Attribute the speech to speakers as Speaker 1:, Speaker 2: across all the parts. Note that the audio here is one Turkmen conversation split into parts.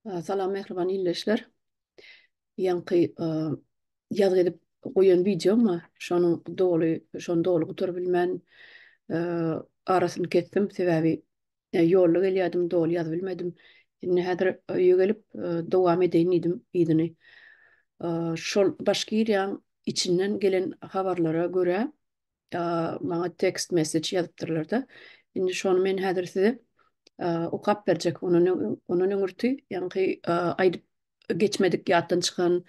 Speaker 1: Salam mähriban ildeşler. Ýaňky ýazgy edip goýan wideom bar. Şonuň doly, şony doly gutaryp bilmän arasyny kesdim. Sebäbi ýolda gelýärdim, doly ýazyp bilmedim. Indi häzir öýe gelip dowam edeýin diýdim yzyny. Şol Başkiriýaň içinden gelen habarlara görä maňa text message ýazypdyrlar-da. Indi şony men häzir size okap berjek. Ondan ondan öňürti ýaňky aýdyp geçmedik ýatdan çykan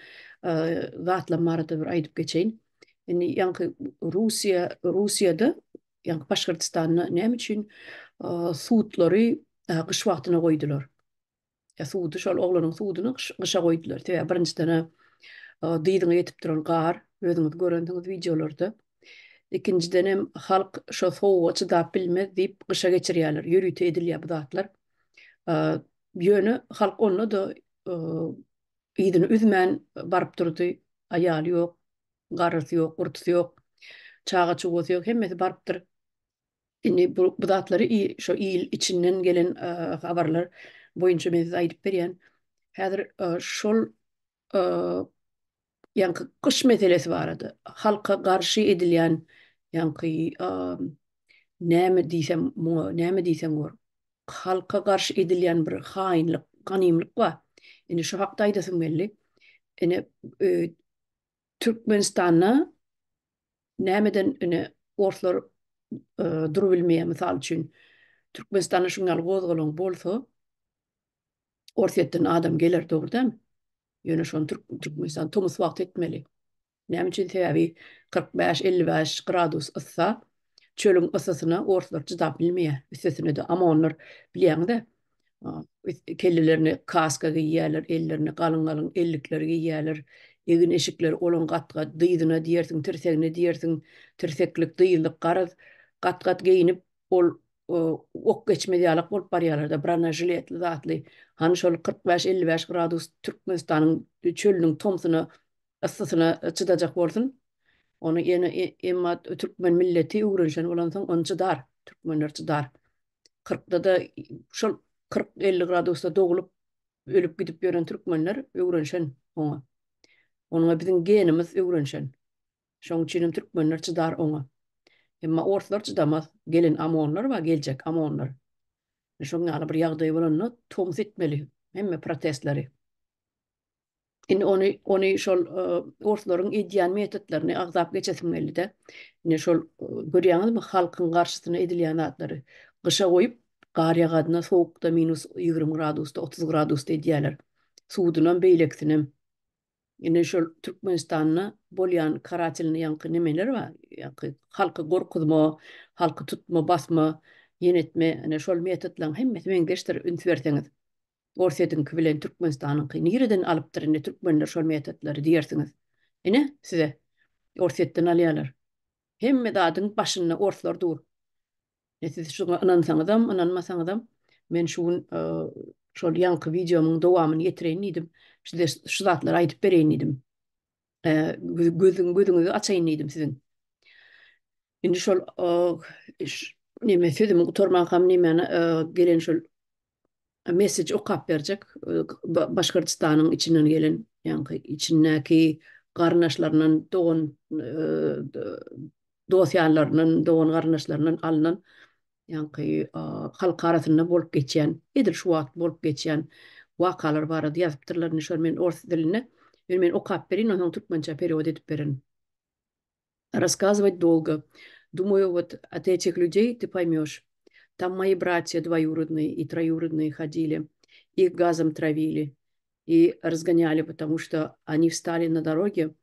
Speaker 1: zatlar barada bir aýdyp geçeýin. Indi ýaňky Russiýa Russiýada ýaňky Başgyrtystanda näme üçin sudlary gyş wagtyna goýdular? Sudy şol oglanyň suduny gyşa goýdular. Sebäbi birinjiden-ä dyzyňa ýetip duran gar, özüňiz görensiňiz wideolarda. Ikinjidenem halk şo sowuga çydap bilmez diýip gyşa geçirýärler. Ýörite edilýär bu zatlar. Ýöne halk onda-da yzyny üzmän baryp durdy. Aýaly ýok, garrysy ýok, gurtusy ýok, çaga-çugasy ýok, hemmesi barypdyr. Indi bu, bu zatlary şo il içinden gelen habarlar boýunça men size aýdyp berýän. Häzir şol ýaňky gyş meselesi barada halka garşy edilýän ýaňky näme diýsem muňa näme diýseň bor. Halka garşy edilýän bir haýynlyk, ganymlyk bar. Indi şu hakda aýdasym geldi. Ine Türkmenistanda Nämeden ine orslar durubilmeýär mysal üçin Türkmenistanda şuň ýaly gozgalaň bolsa Orsýetden adam geler dogry dälmi? Ýöne şony Türkmenistan tomus wagty etmeli. Näme üçin sebäbi 45 55 gradus yssa çölüň yssysyna orslar çydap bilmeýär. Üstesine-de amonlar bilýäňiz-ä Kellelerine kaska geýýärler, ellerine galyň-galyň ellikler geýýärler. Egin-eşikleri olaň gat-gat, dyzyna diýersiň, tirsegine diýersiň, tirseklik, dyzlyk, garaz, gat-gat geýnip, ol ok geçmez ýalak bolup barýarlar-da, bronežiletli zatly. Hany şol 45-55 gradus Türkmenistanyň çölüniň tomsuna, yssysyna çydajak bolsun. Ony ýene emma türkmen milleti öwrenişen bolansoň, ony çydar, türkmenler çydar. Kyrkda-da şol 40-50 gradusda doglup, ölüp gidip ýören türkmenler öwrenşen oňa. Onuňa biziň genimiz öwrenşen. Şoň üçin hem türkmenler çydar oňa. Emma orslar çydamaz. Gelen amonlar bar, geljek amonlar. Şoň ýaly bir ýagdaý bolanda tomus etmeli hemme protestleri. Indi ony ony şol orslaryň edýän metodlaryny agzap geçesim geldi-de. Indi şol görýäňizmi halkyň garşysyna edilýän zatlary. Gyşa goýup, gar ýagadyna sowukda minus 20 gradusda, 30 gradusda edýärler. Sudunam, beýlekisinem. Indi şol Türkmenistanda bolýan karatelny ýaňky nemeler bar, ýaňky halky gorkuzma, halky tutma, basma, ýene etme, ine şol metodlaryň hemmesi meňzeşdir üns berseňiz. Orsýetiňki bilen Türkmenistanyňky nireden alypdyr indi türkmenler şol metodlary diýersiňiz. Ine size Orsýetden alýarlar. Hemme zadyň başynda orslar dur. E siz şuňa ynansaňyzam, ynanmasaňyzam men şu gün şol ýaňky wideomyň dowamyny ýetireýin diýdim. Size şu zatlary aýdyp bereýin diýdim. Gözüň gözüňizi açaýyn diýdim siziň. Indi şol neme sözümi gutarmankam nemäni gelen şol message okap berjek Başgyrtystanyň içinden gelen ýaňky içindäki garyndaşlaryndan dogan dost ýarlaryndan dogan garyndaşlaryndan alnan ýaňky halk arasynda bolup geçýän edil şu wagt bolup geçýän wakalar barada ýazypdyrlar indi şol men ors dilinde ýöne men okap berin onsoň türkmençä perewod edip berin. Рассказывать долго. Думаю, вот от этих людей ты поймешь. Там мои братья двоюродные и троюродные ходили, их газом травили и разгоняли, потому что они встали на дороге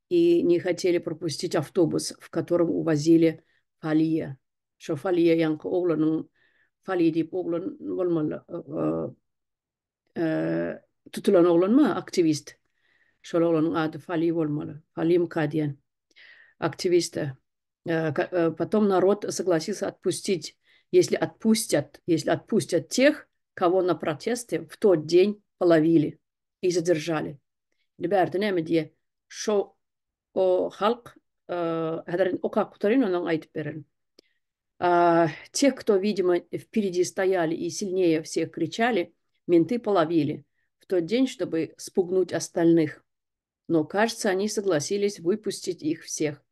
Speaker 1: и не хотели пропустить автобус, в котором увозили Фалия. Şo Faliýa ýaňky oglanyň Fali diýip oglan bolmaly. Tutulan oglanmy aktiwist? Şol oglanyň ady Fali bolmaly. Falimka diýen aktiwiste. Потом народ согласился отпустить, если отпустят, если отпустят тех, кого на протесте в тот день половили и задержали. Indi bärde näme diýe? Şo o halk häzir okap gutaryn ondan aýdyp bererin. Тех, кто, видимо, впереди стояли и сильнее всех кричали, менты половили. в тот день, чтобы спугнуть остальных. Но, кажется, они согласились выпустить их всех.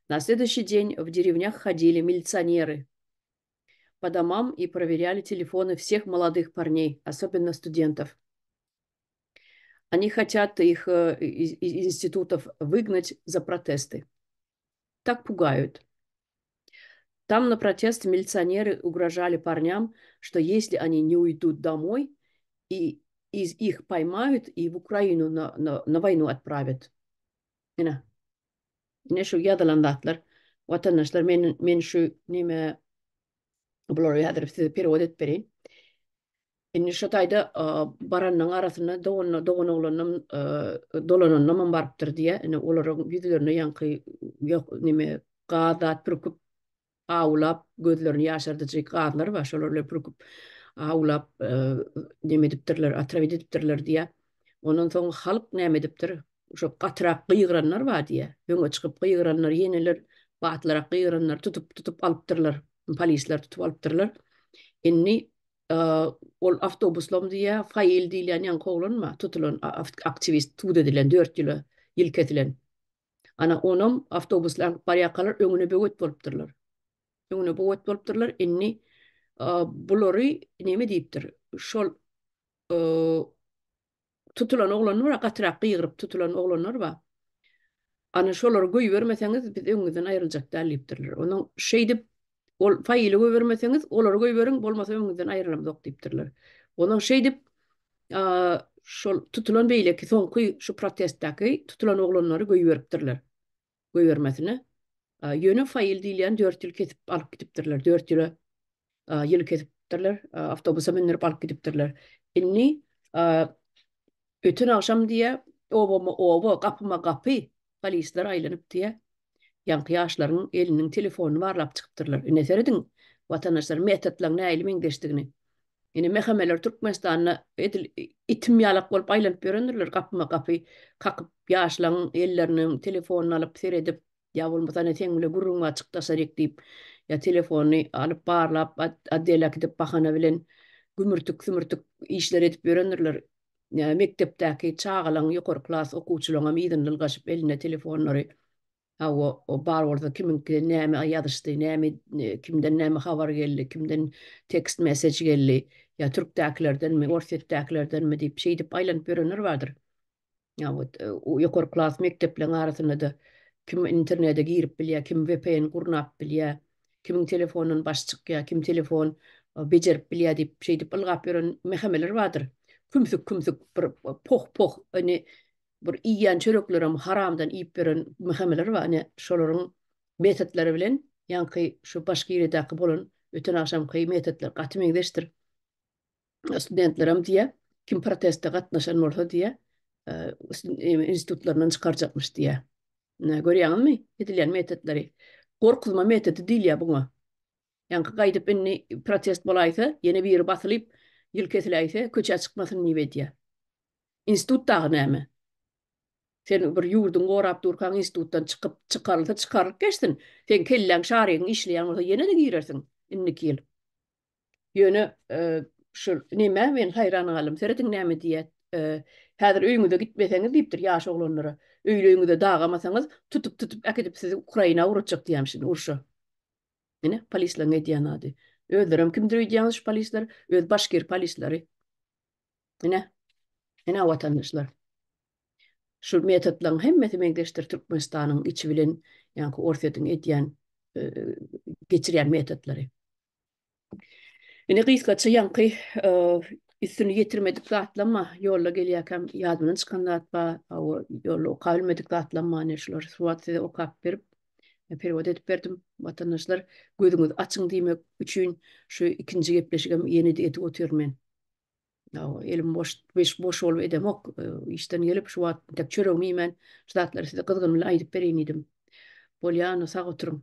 Speaker 1: На следующий день в деревнях ходили милиционеры по домам и проверяли телефоны всех молодых парней, особенно студентов. Они хотят их э, из, из институтов выгнать за протесты. Так пугают. Там на протесты милиционеры угрожали парням, что если они не уйдут домой, и из их поймают и в Украину на, на, на войну отправят. Ine. Ine şu ýazylan zatlar. Watandaşlar men men şu neme bulary häzir size perewod edip bereýin. Indi şu taýda baranyň arasynda dogan dogan oglanam dolananam barypdyr diýä. Indi olaryň ýüzlerine ýaňky ýok neme gaz zat pürküp awlap gözlerini ýaşardyjy gazlar bar şolar bilen pürküp awlap neme edipdirler otrawit edipdirler diýä. Ondan soň halk näme edipdir? Şo gatyrak gygyranlar bar diýä. Öňe çykyp gygyranlar ýeneler batlyrak gygyranlar tutup tutup alypdyrlar. Polisler tutup alypdyrlar. Indi ol awtobuslam diýýär, Fail diýilýän ýaňky oglanma, tutulan aktiwist, sud edilen, 4 ýyla ýyl kesilen. Ana, onam awtobusly alyp barýarkalar öňüne böwet bolupdyrlar. Öňüne böwet bolupdyrlar. Indi bulary neme diýipdir? Şol tutulan oglanlar bar, gatyrak gygyryp tutulan oglanlar bar. Ana şolary goýbermeseňiz biz öňüňizden aýryljak däl diýipdirler. Onuň şeýdip ol faýly goýbermeseňiz olary goýberiň, bolmasa öňüňizden aýrylamzok diýipdirler. Onuň şeýdip şol tutulan beýleki soňky şu protestdäki tutulan oglanlary goýberipdirler. Goýbermesine. Ýöne faýl diýilýän 4 ýyl kesip alyp gidipdirler. 4 ýyla ýyl kesipdirler, awtobusa mündürip alyp gidipdirler. Indi öten agşam diýä, obama oba, gapyma gapy polisler aýlanyp diýä, ýaňky ýaşlaryň eliniň telefonyny barlap çykypdyrlar. Ine serediň, watandaşlar, metodlaryň nähili meňzeşdigini. Ine MHM-ler Türkmenistanda edil itim ýalak bolup aýlanyp ýörendirler, gapyma gapy kakyp, ýaşlaryň elleriniň telefonyny alyp seredip, Ýa bolmasa ine seň bile gürrüň bar çyk daşaryk diýip, ýa telefonyny alyp barlap otdele äkidip bahana bilen gümürtik-sümürtik işler edip ýörendirler. Ýa mekdepdäki çagalaň ýokary klas okuwçylaňam yzynda ylgaşyp elinde telefonlary hawa bar bolsa kimiňki näme ýazyşdy, näme kimden näme habar geldi, kimden tekst message geldi, ýa türkdäkilerdenmi, orsýetdäkilerdenmi diýip şeýdip aýlanyp ýörenler bardyr. Ýa wot ýokary klas mekdepleriň arasynda-da kim internete girip bilýär, kim VPN gurnap bilýär, kimiň telefonundan baş çykýar, kim telefon bejerip bilýär diýip, şeýdip ylgap ýören mehemeler bardyr. Kümsük-kümsük bir poh-poh ine bir iýýän çöreklerem haramdan iýip ýören mehemeler bar. Ine şolaryň metodlary bilen ýaňky şu Başkiriýadaky bolan öten agşamky metodlar gaty meňzeşdir. Studentlerem diýýär, kim proteste gatnaşan bolsa diýýär, institutlaryndan çykarjakmyş diýýär. Ine, görýäňizmi, edilýän metodlary. Gorkuzma metody diýilýär buňa. Ýaňky gaýdyp indi protest bolaýsa, ýene biri basylyp, ýyl kesiläýse, köçä çykmasyn diýip edýär. Institut dagy näme? Sen bir ýurduňy gorap durkaň institutdan çykyp, çykarylsa çykarylyp geçsin. Seň kelläň şarigiň işleýän bolsa ýene-de girersiň indiki ýyl. Ýöne şu nämä men haýran galdym. Serediň näme diýýär. Häzir öýüňize gitmeseňiz diýipdir ýaş oglanlara. Öýli-öýüňize dagamasaňyz, tutup-tutup äkidip sizi Ukraina ugratjak diýýärmişin urşa. Ine, polisleriň edýän zady. Özlerem kimdir öýdýäňiz şu polisler? Öz başkir polisleri. Ine. Ine watandaşlar. Şu metodlaryň hemmesi meňzeşdir Türkmenistanyň içi bilen ýaňky Orsýetiň edýän geçirýän metodlary. Ine gysgaça ýaňky üstüni ýetirmedik zatlamma ýolda gelýärkäm ýadymdan çykan zat bar, hawa ýolda okap bilmedik zatlam bar ine şulary şu wagt size okap berip perewod edip berdim. Watandaşlar gözüňizi açyň diýmek üçin şu ikinji gepleşigem ýene-de edip otyryn men. Hawa elim boş boş bolup edemok. Işden gelip şu wagt entek çöregimi iýmän şu zatlary size gyzgyn bilen aýdyp bereýin diýdim. Bolýa onda sag oturyň.